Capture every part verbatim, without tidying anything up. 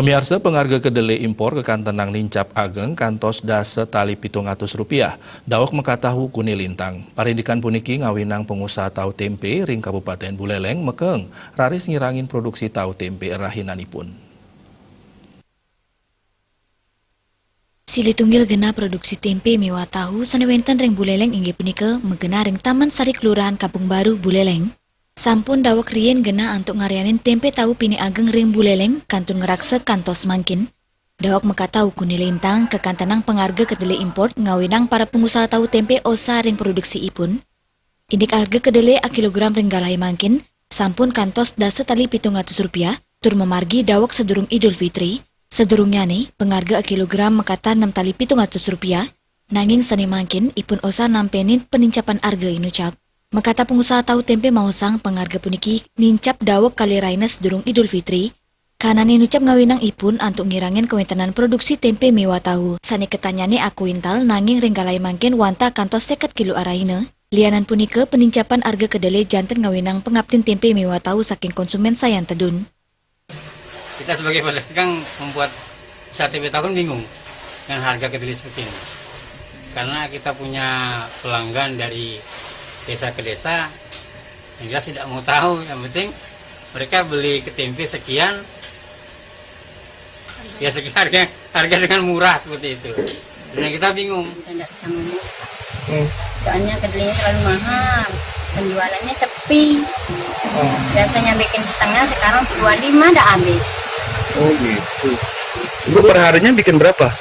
Pamiarsa, pangarga kedelai impor kakantenang nincap ageng kantos dasa tali pitung atus rupiah, daweg mekatahu guni lintang. Parindikan puniki ngawinang pengusaha tahu tempe ring Kabupaten Buleleng mekeng raris ngirangin produksi tahu tempe rahinanipun. Silih tunggil genah produksi tempe miwah tahu sane wenten ring Buleleng inggih punika magenah ring Taman Sari, Kelurahan Kampung Baru, Buleleng. Sampun daweg riin genah antuk ngaryanin tempe tahu pinih ageng ring Buleleng kantun ngraksa kantos mangkin. Daweg makatahu guni lintang kakantenang pangarga kedelai impor ngawinang para pengusaha tahu tempe osa ring produksiipun. Indik arga kedelai akilogram ring galahé mangkin sampun kantos dasa tali pitung atus rupiah, tur mamargi daweg sadurung Idul Fitri. Sadurungnyane, pangarga akilogram makatah nem tali pitung atus rupiah, nanging sane mangkin ipun osa nampenin panincapan arga inucap. Makatah pengusaha tahu tempe maosang pangarga puniki nincap daweg kalih rahina sadurung Idul Fitri. Kahanane inucap ngawinang ipun antuk ngirangin kawentenan produksi tempe miwah tahu sane katanyane akuintal, nanging ring galahé mangkin wantah kantos seket kilo arahina. Lianan punika, panincapan arga kedelai janten ngawinang pangaptin tempe miwah tahu saking konsumen sayan tedun. Kita sebagai pedagang membuat usaha tempe tahu kan bingung dengan harga kedelai seperti ini. Karena kita punya pelanggan dari desa ke desa, yang jelas tidak mau tahu, yang penting mereka beli ke tempe sekian, ya sekian harga, harga dengan murah seperti itu. Dan kita bingung. Kita nggak bisa ngomong. Hmm. Soalnya kedelainya terlalu mahal, penjualannya sepi. Hmm. Biasanya bikin setengah, sekarang dua lima udah habis. Oh gitu. Ibu perharinya bikin berapa?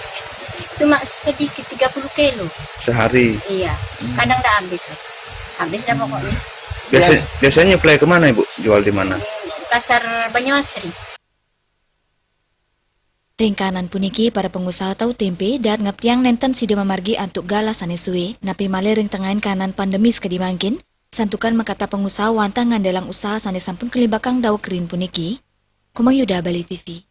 Cuma sedikit, tiga puluh kilo. Sehari? Iya, hmm, kadang udah habis. Habis dah pokoknya. Biasa, biasanya nyuplai kemana, Ibu? Jual di mana? Di Pasar Banyuasri. Ring kahanan puniki, para pengusaha tahu tempe daat ngaptiang nenten sida mamargi antuk galah sane sue, napi malih ring tengahin kahanan pandemi sakadi mangkin, santukan makatah pengusaha wantah ngandelang usaha sane sampun kalimbakang daweg riin puniki. Komang Yuda, Bali T V.